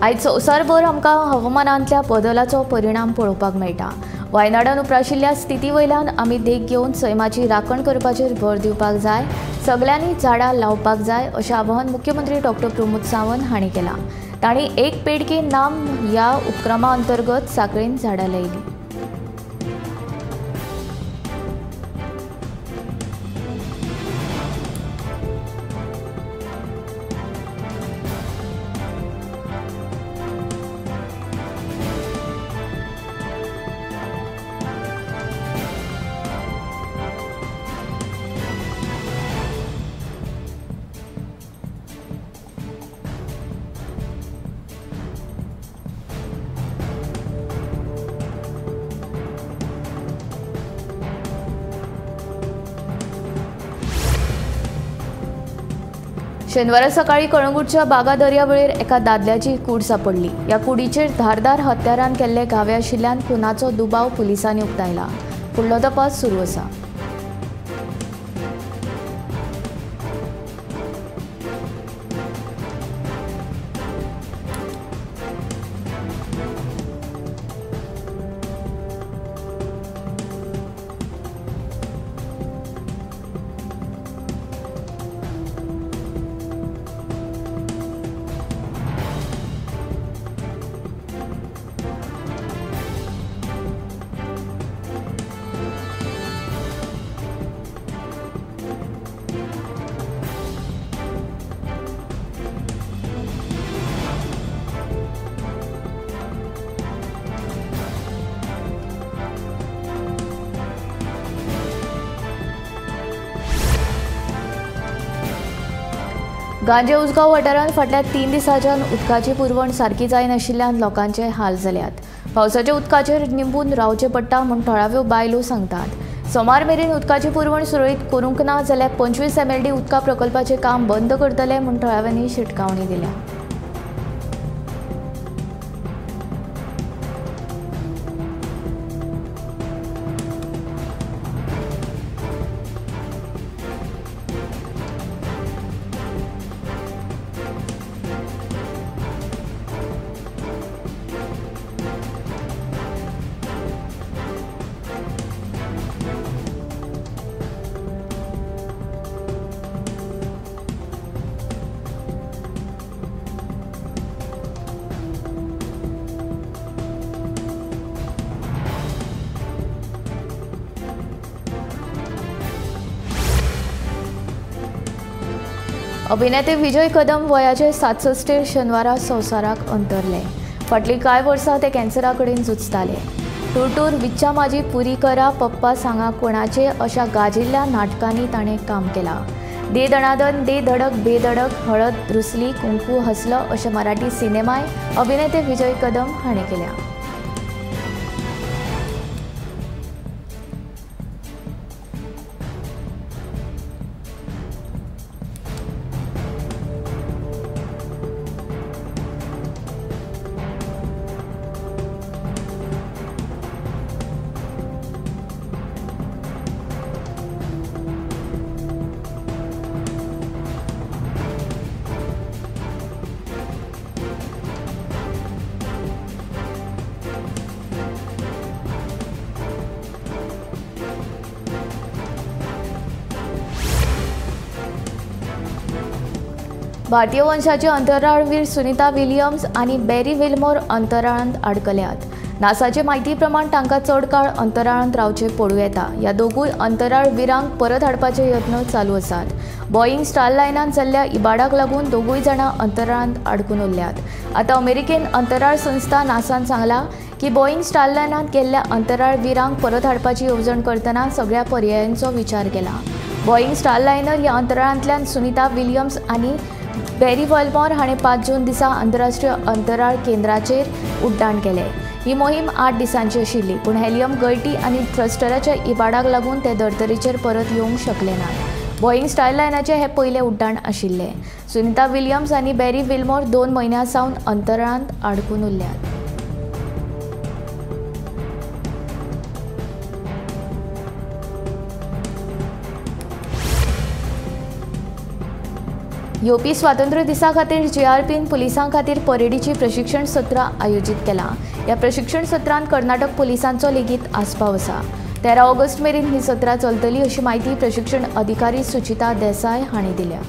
आयज संवसारभर आमकां हवामानांतल्या बदलाचो परिणाम पळोवपाक मेळटा। वायनाडान उप्राशिल्ल्या स्थिती वयल्यान आमी देख घेवन सैमाची राखण करपाचेर भर दिवपाक जाय, सगल्यांनी झाडां लावपाक जाय अशें आवाहन मुख्यमंत्री डॉक्टर प्रमोद सावंत हांणी केलां। तांणी एक पेड के नाम ह्या उपक्रमा अंतर्गत सांखळेन झाडां लायलीं। शेनवारा सकाळी कळंगूटच्या बागा दर्यावेळेर एका दादल्याची कूड सापडली। ह्या कुडीचेर धारदार हत्यारान केल्ले घावे आशिल्ल्यान खुनाचो दुबाव पुलिसांनी उक्तायला। फुडलो तपास सुरू आसा। गांजे उसगांव वाठारांत फाटल्या 3 दिसांच्यान उदकाची पुरवण सारकी जायनाशिल्ल्यान लोकांचे हाल जाल्यात। पावसाच्या उदकाचेर निंबून रावचें पडटा म्हूण थळाव्यो बायलो सांगतात। सोमार मेरेन उदकाची पुरवण सुरळीत करूंक ना जाल्यार 25 MLD उदका प्रकल्पाचें काम बंद करतले म्हूण थळाव्यांनी शिटकावणी दिल्या। अभिनेते विजय कदम वयाचे 67 शेनवारा संवसाराक अंतरले। फाटलीं कांय वर्सां ते कॅन्सरा कडेन झुजताले। टुरटूर, विच्चा माझी पुरी करा, पप्पा सांगा कोणाचे अशा गाजिल्ल्या नाटकांनी ताणें काम केलां। दे दणादन, दे धडक बेधडक, हळद रुसली, कुंकू हसलो अशे मराठी सिनेमाय अभिनेते विजय कदम हाणें केल्या। भारतीय वंशाचे अंतराळवीर सुनीता विलियम्स आनी बॅरी विल्मोर अंतराळांत आडकल्यात। नासाचे म्हायती प्रमाण तांकां चड काळ अंतराळांत रावचें पडूं येता। ह्या दोगूय अंतराळवीरांक परत हाडपाचे यत्न चालू आसात। बोईंग स्टारलायनान जाल्ल्या इबाडाक लागून दोगूय जाणां अंतराळांत आडकून उरल्यात। आतां अमेरिकेन अंतराळ संस्था नासान सांगलां की बोईंग स्टारलायनांत गेल्ल्या अंतराळवीरांक परत हाडपाची येवजण करतना सगळ्या पर्यायांचो विचार केला। बोईंग स्टारलायनर ह्या अंतराळांतल्यान सुनीता विलियम्स आनी बॅरी विल्मोर हाणें 5 जून दिसा आंतरराष्ट्रीय अंतराळ केंद्राचेर उड्डाण केलें। ही मोहीम 8 दिसांची आशिल्ली, पूण हेलियम गळटी आनी थ्रस्टराच्या इबाडाक लागून ते धर्तरेचेर परत येवंक शकले नात। बोईंग स्टारलायनाचें हें पयलें उड्डाण आशिल्लें। सुनीता विलियम्स आनी बॅरी विल्मोर 2 म्हयन्यां सावन अंतराळांत आडकून उरल्यात। येवपी स्वातंत्र्य दिसा खातीर जीआरपीन पुलिसां खातीर परेडीची प्रशिक्षण सत्रां आयोजीत केलां. ह्या प्रशिक्षण सत्रांत कर्नाटक पुलिसांचो लेगीत आस्पाव आसा. 13 ऑगस्ट मेरेन ही सत्रां चलतली अशी म्हायती प्रशिक्षण अधिकारी सुचिता देसाय हांणी दिल्या.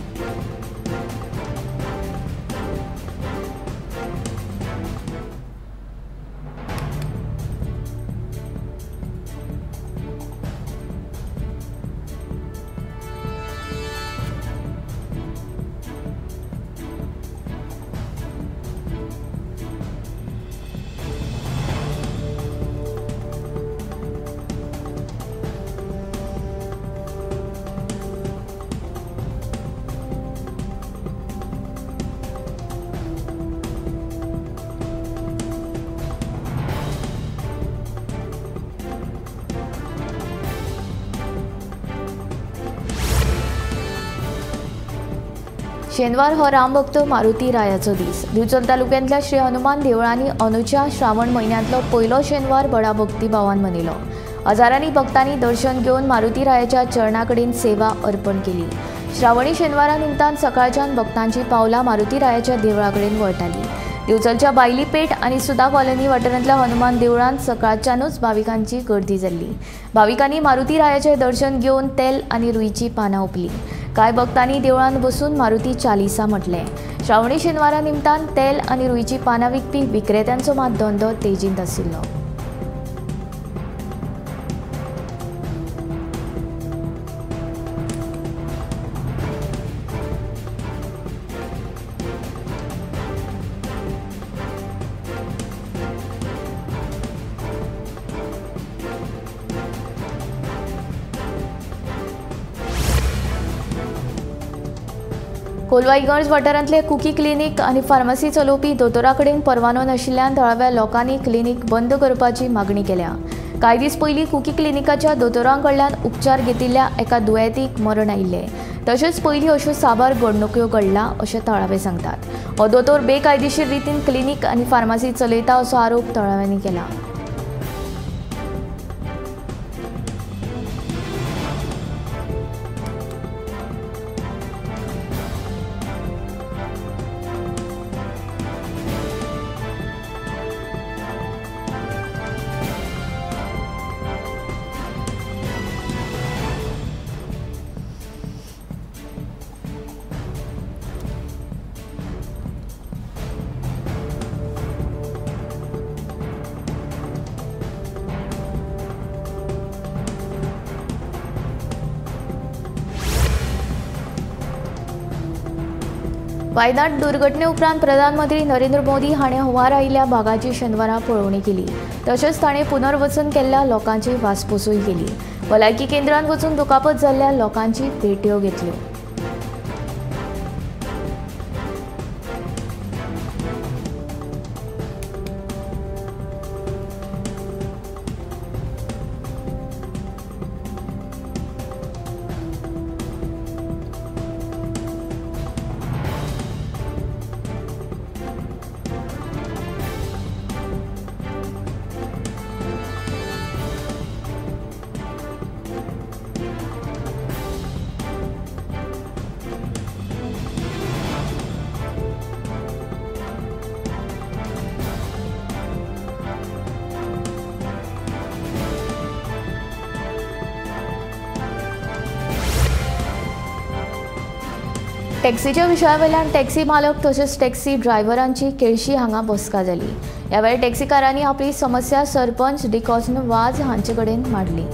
शेनवार हो रामभक्त मारुती रायाचो दीस. दिवचल तालुक्यांतल्या श्री हनुमान देवळांनी अनुच्या श्रावण म्हयन्यांतलो पयलो शेनवार व्हडा भक्तिभावान मनयलो. हजारांनी भक्तांनी दर्शन घेवन मारुती रायाच्या चरणा कडेन सेवा अर्पण केली. श्रावणी शेनवारा निमतान सकाळच्यान भक्तांची पावलां मारुती रायाच्या देवळा कडेन वळटाली. दिवचलच्या बायलीपेठ आनी सुदा कॉलनी वाठारांतल्या हनुमान देवळांत सकाळच्यानूच भाविकांची गर्दी जाल्ली. भाविकांनी मारुती रायाचें दर्शन घेवन तेल आनी रुईची पानां ओंपली. कांय भक्तांनी देवळांत बसून मारुती चालिसा म्हटलें. श्रावणी शेनवारा निमतान तेल आनी रुईची पानां विकपी विक्रेत्यांचो मात धंदो तेजींत आशिल्लो. कोलवा इगर्ज वाठारांतले कुकी क्लिनीक आनी फार्मासी चलोवपी दोतोरा कडेन परवानो नाशिल्ल्यान थळाव्या लोकांनी क्लिनीक बंद करपाची मागणी केल्या. कांय दीस पयलीं कुकी क्लिनिकाच्या दोतोरां कडल्यान उपचार घेतिल्ल्या एका दुयेंतीक मरण आयिल्लें. तशेंच पयलीं अश्यो साबार घडणुक्यो घडला अशें थळावे सांगतात. हो दोतोर बेकायदेशीर रितीन क्लिनीक आनी फार्मासी चलयता असो आरोप थळाव्यांनी केला. वायनाड दुर्घटने उपरांत प्रधानमंत्री नरेंद्र मोदी हाणें हुंवार आयिल्ल्या भागाची शेनवारा पळोवणी केली. तशेंच ताणें पुनर्वसन केल्ल्या लोकांची वासपुसूय केली. भलायकी केंद्रांत वचून दुखापत जाल्ल्या लोकांची भेट्यो घेतल्यो. टॅक्सीच्या विशयावेल्यान टॅक्सी मालक तशेंच टॅक्सी ड्रायव्हरांची केळशी हांगा बसका जाली. ह्या वेळार टॅक्सीकारांनी आपली समस्या सरपंच डिकॉसन वाज हांचे कडेन मांडली.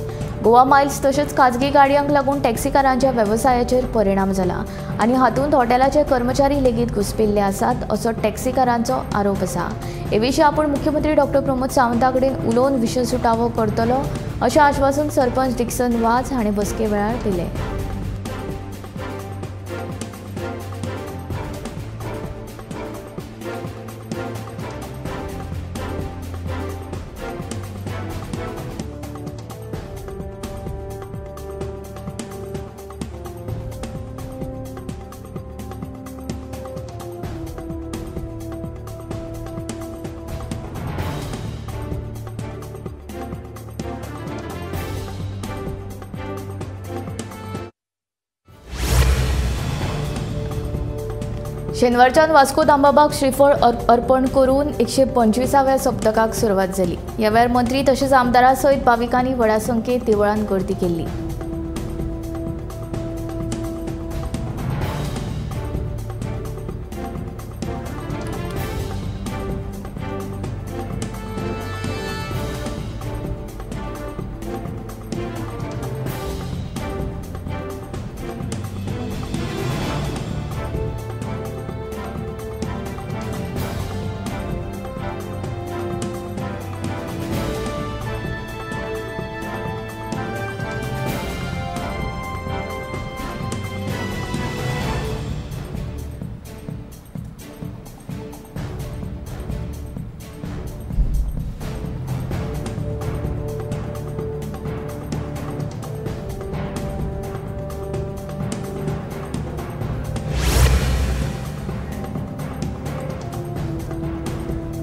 गोवा मायल्स तशेंच खाजगी गाडयांक लागून टॅक्सीकारांच्या वेवसायाचेर परिणाम जाला आनी हातूंत हॉटेलाचे कर्मचारी लेगीत घुसपिल्ले आसात असो टॅक्सीकारांचो आरोप आसा. हे विशीं आपूण मुख्यमंत्री डॉ प्रमोद सावंता कडेन उलोवन विशय सुटावो करतलो अशें आश्वासन सरपंच डिक्सन वाज हांणी बसके वेळार दिलें. शेनवारच्यान वास्को दामबाबाक श्रीफळ अर्पण करून 125व्या सप्तकाक सुरवात जाली. ह्या वेळार मंत्री तशेंच आमदारां सयत भाविकांनी व्हडा संख्येन देवळांत गर्दी केल्ली.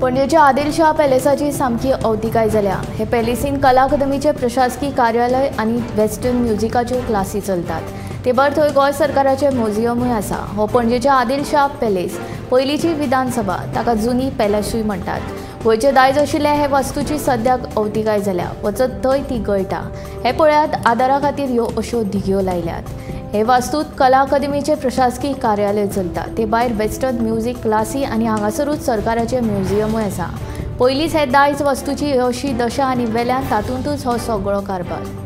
पणजेच्या आदिलशाह पॅलेसाची सामकी अवतिकाय जाल्या. हे पॅलेसीन कला अकादमीचे प्रशासकी कार्यालय आनी वेस्टर्न म्युजिकाच्यो क्लासी चलतात. ते भायर थंय गोंय सरकाराचें म्युझियमूय आसा. हो पणजेच्या आदिलशाह पॅलेस पयलींची विधानसभा, ताका जुनी पॅलेसूय म्हणटात. गोंयचें दायज आशिल्ल्या हे वस्तूची सद्याक अवतिकाय जाल्या. वचत थंय ती गळटा. हे पळयात आदारा खातीर ह्यो अश्यो धिगयो लायल्यात. हे वास्तूत कला अकादमीचे प्रशासकी कार्यालय चलता. ते भायर वेस्टर्न म्युझिक क्लासी आनी हांगासरूच सरकाराचें म्युझियमूय आसा. पयलींच हे दायज वस्तूची अशी दशा आनी वेल्यान तातूंतच हो सगळो कारभार.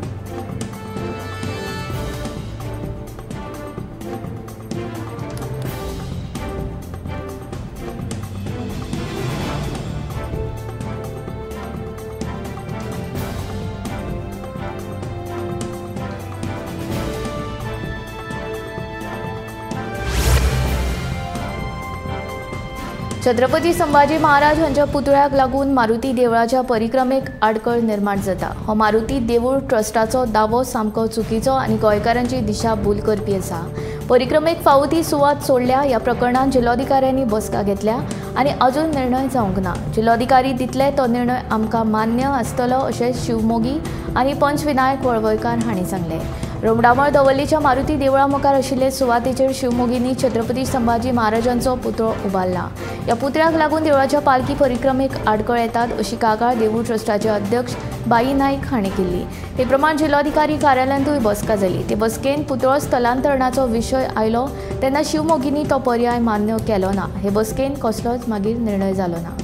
छत्रपती संभाजी महाराज हांच्या पुतळ्याक लागून मारुती देवळाच्या परिक्रमेक आडखळ निर्माण जाता. हो मारुती देवूळ ट्रस्टाचो दावो सामको चुकीचो आनी गोंयकारांची दिशा भूल करपी आसा. परिक्रमेक फावो ती सुवात सोडल्या. ह्या प्रकरणांत जिल्लोधिकाऱ्यांनी बसका घेतल्या आनी अजून निर्णय जावंक ना. जिल्लोधिकारी दितले तो निर्णय आमकां मान्य आसतलो अशें शिवमोगी आनी पंच विनायक वळवयकार हांणी सांगलें. रोमडामळ दवर्लीच्या मारुती देवळा मुखार आशिल्ले सुवातेचेर शिवमोगींनी छत्रपती संभाजी महाराजांचो पुतळो उबारला. ह्या पुतळ्याक लागून देवळाच्या पालखी परिक्रमेक आडखळ येतात अशी कागाळ देवूळ ट्रस्टाचे अध्यक्ष बाई नाईक हांणी केल्ली. ते प्रमाण जिल्लोधिकारी कार्यालयांतूय बसका जाली. ते बसकेन पुतळो स्थलांतरणाचो विशय आयलो तेन्ना शिवमोगींनी तो पर्याय मान्य केलो ना. हे बसकेन कसलोच मागीर निर्णय जालो ना.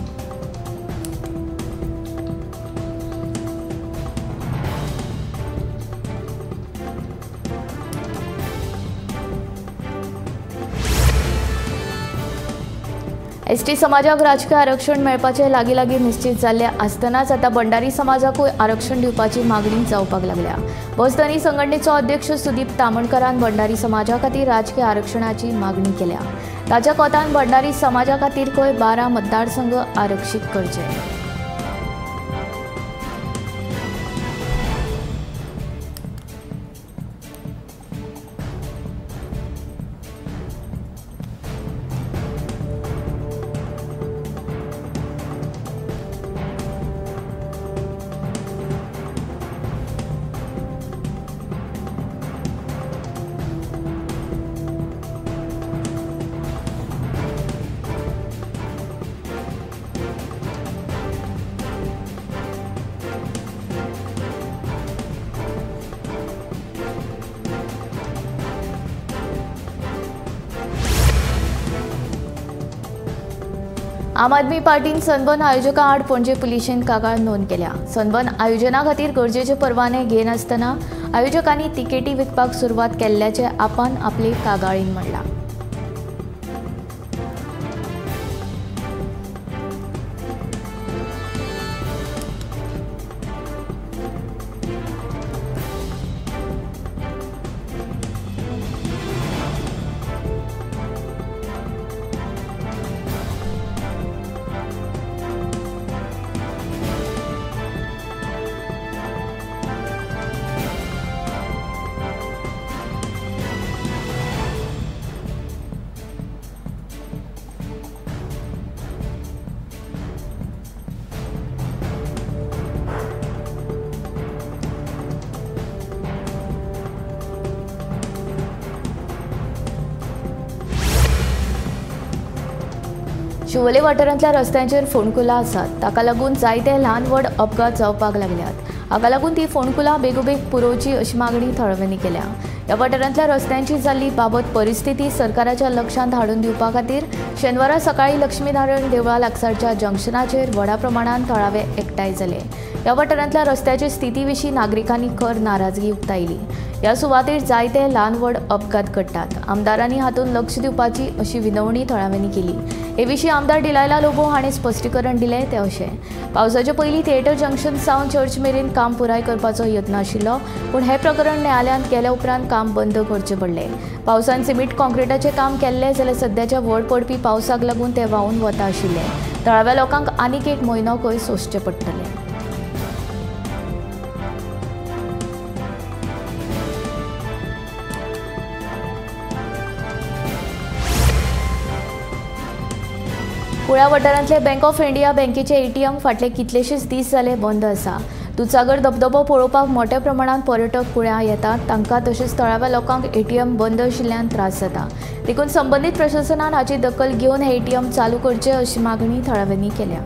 एसटी समाजाक राजकीय आरक्षण मेळपाचें लागीं लागीं निश्चित जाल्लें आसतनाच आतां भंडारी समाजाकूय आरक्षण दिवपाची मागणी जावपाक लागल्या. बसधनी संघटनेचो अध्यक्ष सुदीप तामणकरान भंडारी समाजा खातीर राजकीय आरक्षणाची मागणी केल्या. ताच्या कोतान भंडारी समाजा खातीर खंय 12 मतदारसंघ आरक्षीत करचे. आम आदमी पार्टीन सनबर्न आयोजकां आड पणजे पुलिशेन कागाळ नोंद केल्या. सनबर्न आयोजना खातीर गरजेचे परवाने घेनासतना आयोजकांनी तिकेटी विकपाक सुरवात केल्ल्याचें आपान आपले कागाळीन म्हणलां. शिवोले वाठारांतल्या रस्त्यांचेर फोंडकुलां आसात. ताका लागून जायते ल्हान व्हड अपघात जावपाक लागल्यात. हाका लागून ती फोंडकुलां बेगोबेग पुरोवची अशी मागणी थळाव्यांनी केल्या. ह्या वाठारांतल्या रस्त्यांची जाल्ली बाबत परिस्थिती सरकाराच्या लक्षांत हाडून दिवपा खातीर शेनवारा सकाळीं लक्ष्मीनारायण देवळा लागसारच्या जंक्शनाचेर व्हडा प्रमाणांत थळावे एकठांय जाले. ह्या वाठारांतल्या रस्त्याचे स्थिती विशीं नागरिकांनी खर नाराजगी उक्तायली. ह्या सुवातेर जायते ल्हान व्हड अपघात घडटात. आमदारांनी हातूंत लक्ष दिवपाची अशी विनवणी थळाव्यांनी केली. हे विशीं आमदार डिलायला लोबो हांणी स्पश्टीकरण दिलें तें अशें, पावसाचे पयलीं थिएटर जंक्शन सावन चर्च मेरेन काम पुराय करपाचो यत्न आशिल्लो, पूण हें प्रकरण न्यायालयांत गेल्या उपरांत काम बंद करचें पडलें. पावसान सिमेंट कॉन्क्रिटाचें काम केल्लें जाल्यार सद्याच्या व्हड पडपी पावसाक लागून तें व्हांवून वता आशिल्लें. थळाव्या लोकांक आनीक एक म्हयनो खंय सोंसचें पडटलें. कुळ्या वाठारांतले बँक ऑफ इंडिया बँकेचे एटीएम फाटले कितलेशेच दीस जाले बंद आसा. दुदसागर धबधबो पळोवपाक मोठ्या प्रमाणांत पर्यटक कुळ्यां येतात. तांकां तशेंच थळाव्या लोकांक एटीएम बंद आशिल्ल्यान त्रास जाता. देखून संबंदीत प्रशासनान हाची दखल घेवन हे एटीएम चालू करचें अशी मागणी थळाव्यांनी केल्या.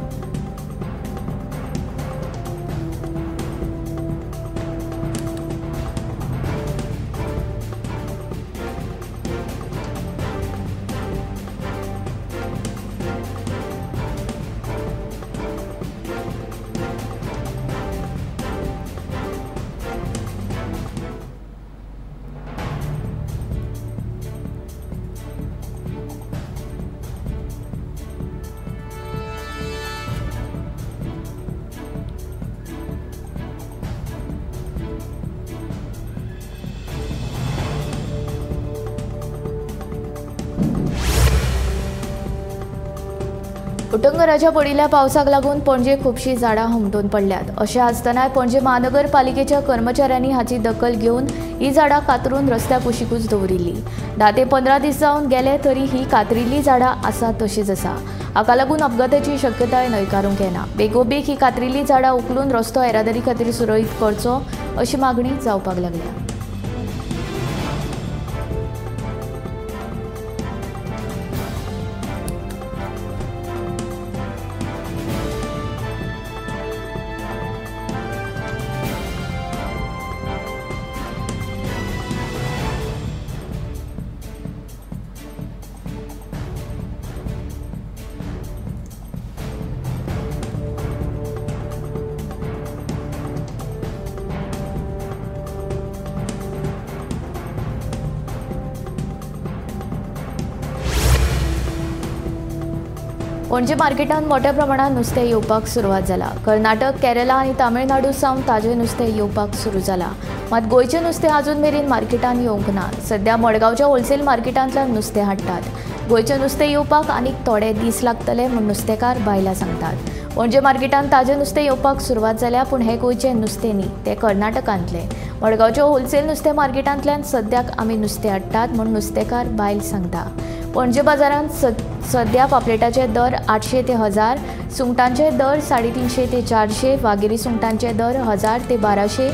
उटंगराच्या पडिल्ल्या पावसाक लागून पणजे खुबशीं झाडां हुमटून पडल्यात. अशें आसतनाय पणजे महानगरपालिकेच्या कर्मचाऱ्यांनी हाची दखल घेवन ही झाडां कातरून रस्त्या कुशीकूच दवरिल्ली. 10 ते 15 दीस जावन गेले तरी ही कातरिल्ली झाडां आसा तशीच आसा. हाका लागून अपघाताची शक्यताय न्हयकारूंक येना. बेगोबेग ही कातरिल्ली झाडां उखलून रस्तो येरादारी खातीर सुरळीत करचो अशी मागणी जावपाक लागल्या. पणजे मार्केटांत मोठ्या प्रमाणात नुस्तें येवपाक सुरवात जाला. कर्नाटक, केरला आनी तामिळनाडू सावन ताजें नुस्तें येवपाक सुरू जाला. मात गोंयचें नुस्तें अजून मेरेन मार्केटांत येवंक ना. सद्या मडगांवच्या होलसेल मार्केटांतल्यान नुस्तें हाडटात. गोंयचें नुस्तें येवपाक आनीक थोडे दीस लागतले म्हूण नुस्तेकार बायलां सांगतात. पणजे मार्केटांत ताजें नुस्तें येवपाक सुरवात जाल्या, पूण हें गोंयचें नुस्तें न्ही, तें कर्नाटकांतलें. मडगांवच्या होलसेल नुस्तें मार्केटांतल्यान सद्याक आमी नुस्तें हाडटात म्हूण नुस्तेकार बायल सांगता. पणजे बाजारांत सद्या पापलेटाचे दर 800 ते 1000, सुंगटांचे दर 350 ते 400, वागिरी सुंगटांचे दर 1000 ते 1200,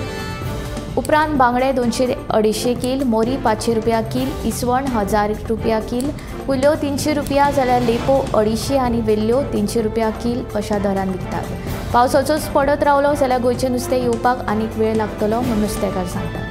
उपरांत बांगडे 200 ते 250 कील, मोरी 500 रुपया कील, इसवण 1000 रुपया कील, कुल्ल्यो 300 रुपया जाल्यार लेपो 250 आनी वेल्ल्यो 300 रुपया कील अशा दरान विकतात. पावसाचोच पडत रावलो जाल्यार गोंयचें नुस्तें येवपाक आनीक वेळ लागतलो म्हूण नुस्तेकार सांगतात.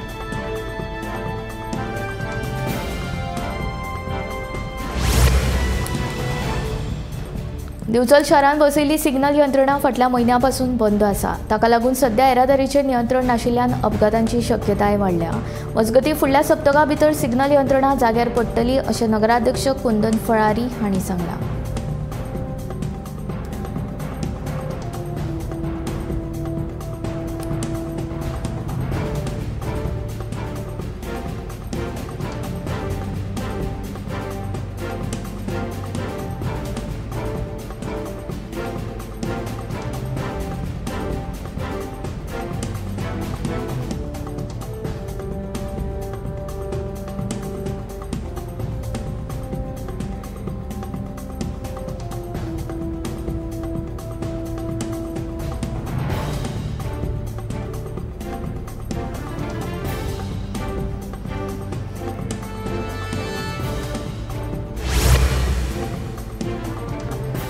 दिवचल शारांत बसयल्ली सिग्नल यंत्रणा फाटल्या म्हयन्या पासून बंद आसा. ताका लागून सद्या येरादारीचेर नियंत्रण नाशिल्ल्यान अपघातांची शक्यताय वाडल्या. मजगतीं फुडल्या सप्तका भितर सिग्नल यंत्रणा जाग्यार पडटली अशें नगराध्यक्ष कुंदन फळारी हांणी सांगलां.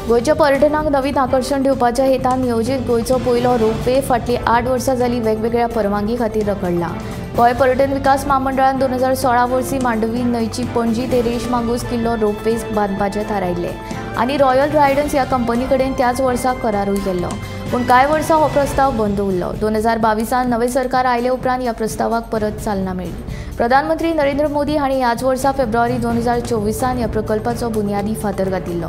गोंयच्या पर्यटनाक नवीन आकर्शण दिवपाच्या हेतान नियोजीत गोंयचो पयलो रोपवे फाटलीं 8 वर्सां जालीं वेगवेगळ्या परवानगी खातीर रखडला. गोंय पर्यटन विकास म्हामंडळान 2016 वर्सी मांडवी न्हंयची पणजी ते रेश मांगूस किल्लो रोपवे बांदपाचें थारायिल्लें आनी रॉयल रायडन्स ह्या कंपनी कडेन त्याच वर्सा करारूय केल्लो. पूण कांय वर्सां हो प्रस्ताव बंद उरलो. 2022 नवें सरकार आयले उपरांत ह्या प्रस्तावाक परत चालना मेळ्ळी. प्रधानमंत्री नरेंद्र मोदी हांणी ह्याच वर्सा फेब्रुवारी 2024 ह्या प्रकल्पाचो बुन्यादी फातर घातिल्लो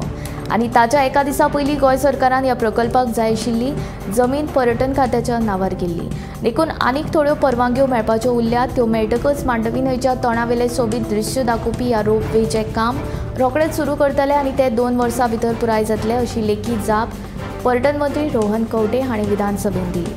आनी ताच्या एका दिसा पयलीं गोंय सरकारान ह्या प्रकल्पाक जाय आशिल्ली जमीन पर्यटन खात्याच्या नांवार केल्ली. देखून आनीक थोड्यो परवानग्यो मेळपाच्यो उरल्यात. त्यो मेळटकच मांडवी न्हंयच्या तोंडावेलें सोबीत दृश्य दाखोवपी ह्या रोपवेचें काम रोखडेंच सुरू करतले आनी ते 2 वर्सां भितर पुराय जातले अशी लेखी जाप पर्यटन मंत्री रोहन खंवटे हांणी विधानसभेंत दिली.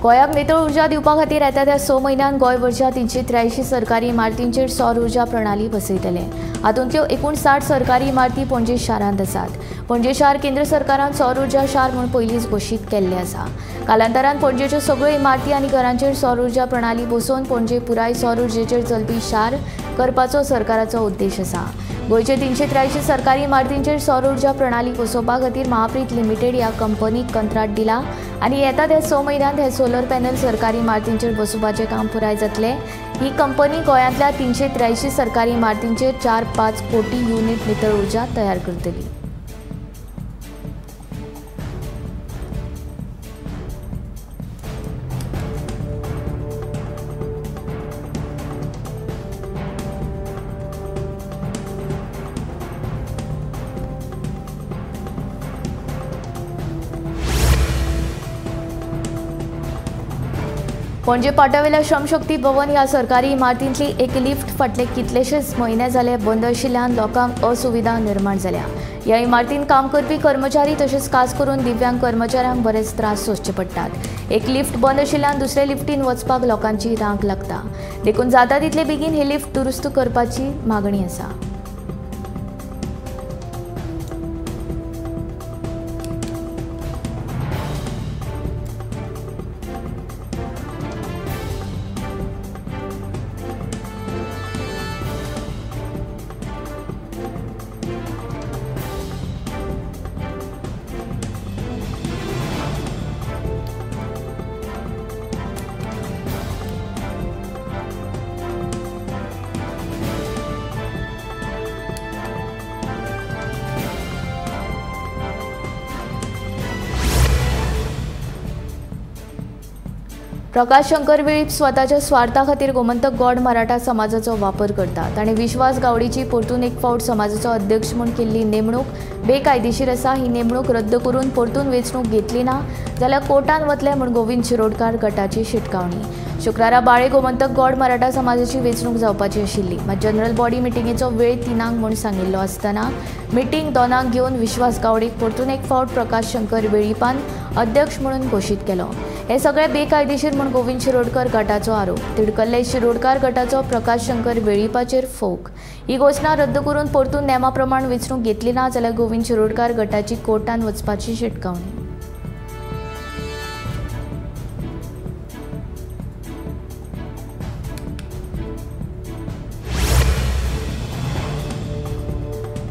गोंयाक नितळ उर्जा दिवपा खातीर येता त्या 6 म्हयन्यांत गोंयभरच्या 383 सरकारी इमारतींचेर सौर उर्जा प्रणाली बसयतले. हातूंतल्यो एकूण 60 सरकारी इमारती पणजे शारांत आसात. पणजे शार केंद्र सरकारान सौर उर्जा शार म्हूण पयलींच घोशीत केल्लें आसा. कालांतरान पणजेच्यो सगळ्यो इमारती आनी घरांचेर सौर उर्जा प्रणाली बसोवन पणजे पुराय सौर उर्जेचेर चलपी शार करपाचो सरकाराचो उद्देश आसा. गोंयचे 383 सरकारी इमारतींचेर सौर उर्जा प्रणाली बसोवपा खातीर महाप्रीत लिमिटेड ह्या कंपनीक कंत्राट दिला आनी येता त्या 6 म्हयन्यांत हे सोलर पॅनल सरकारी इमारतींचेर बसोवपाचें काम पुराय जातलें. ही कंपनी गोंयांतल्या 383 सरकारी इमारतींचेर 4-5 कोटी युनिट नितळ उर्जा तयार करतली. पणजे पाटावेल्या श्रमशक्ती भवन ह्या सरकारी इमारतींतली एक लिफ्ट फाटले कितलेशेच म्हयने जाले बंद आशिल्ल्यान लोकांक असुविधा निर्माण जाल्या. ह्या इमारतींत काम करपी कर्मचारी तशेंच खास करून दिव्यांग कर्मचाऱ्यांक बरेच त्रास सोंसचे पडटात. एक लिफ्ट बंद आशिल्ल्यान दुसरे लिफ्टीन वचपाक लोकांची रांक लागता. देखून जाता तितले बेगीन ही लिफ्ट दुरुस्त करपाची मागणी आसा. प्रकाश शंकर वेळीप स्वताच्या स्वार्था खातीर गोमंतक गॉड मराठा समाजाचो वापर करता. ताणें विश्वास गावडीची परतून एक फावट समाजाचो अध्यक्ष म्हूण केल्ली नेमणूक बेकायदेशीर आसा. ही नेमणूक रद्द करून परतून वेंचणूक घेतली ना जाल्यार कोर्टान वतले म्हूण गोविंद शिरोडकार गटाची शिटकावणी. शुक्रारा बाळे गोमंतक गॉड मराठा समाजाची वेंचणूक जावपाची आशिल्ली. मात जनरल बॉडी मिटिंगेचो वेळ 3 म्हूण सांगिल्लो आसतना मिटींग 2 घेवन विश्वास गावडीक परतून एक फावट प्रकाश शंकर वेळीपान अध्यक्ष म्हणून घोशीत केलो. हे सगळे बेकायदेशीर म्हूण गोविंद शिरोडकर गटाचो आरोप. तिडकल्ले शिरोडकार गटाचो प्रकाश शंकर वेळीपाचेर फोग. ही घोशणा रद्द करून परतून नेमा प्रमाण वेंचणूक घेतली ना जाल्यार गोविंद शिरोडकार गटाची कोर्टान वचपाची शिटकावणी.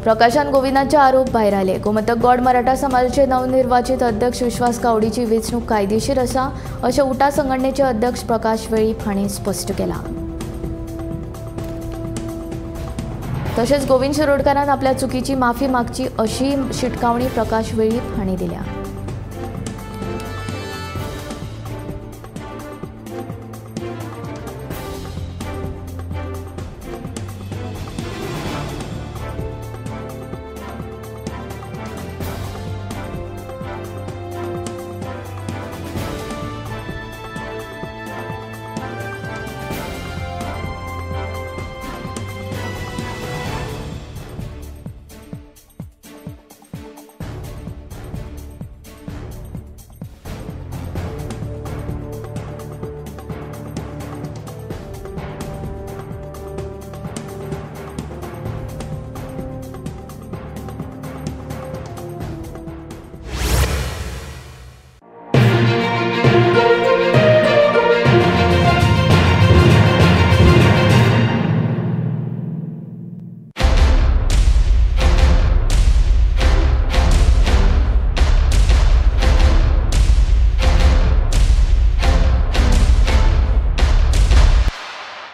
प्रकाशान गोविंदाचे आरोप भायर आले. गोमंतक गॉड मराठा समाजाचे नवनिर्वाचित अध्यक्ष विश्वास गावडीची वेंचणूक कायदेशीर आसा अशें उटा संघटनेचे अध्यक्ष प्रकाश वेळीप हांणी स्पश्ट केलां. तशेंच गोविंद शिरोडकारान आपल्या चुकीची माफी मागची अशी शिटकावणी प्रकाश वेळीप हांणी दिल्या.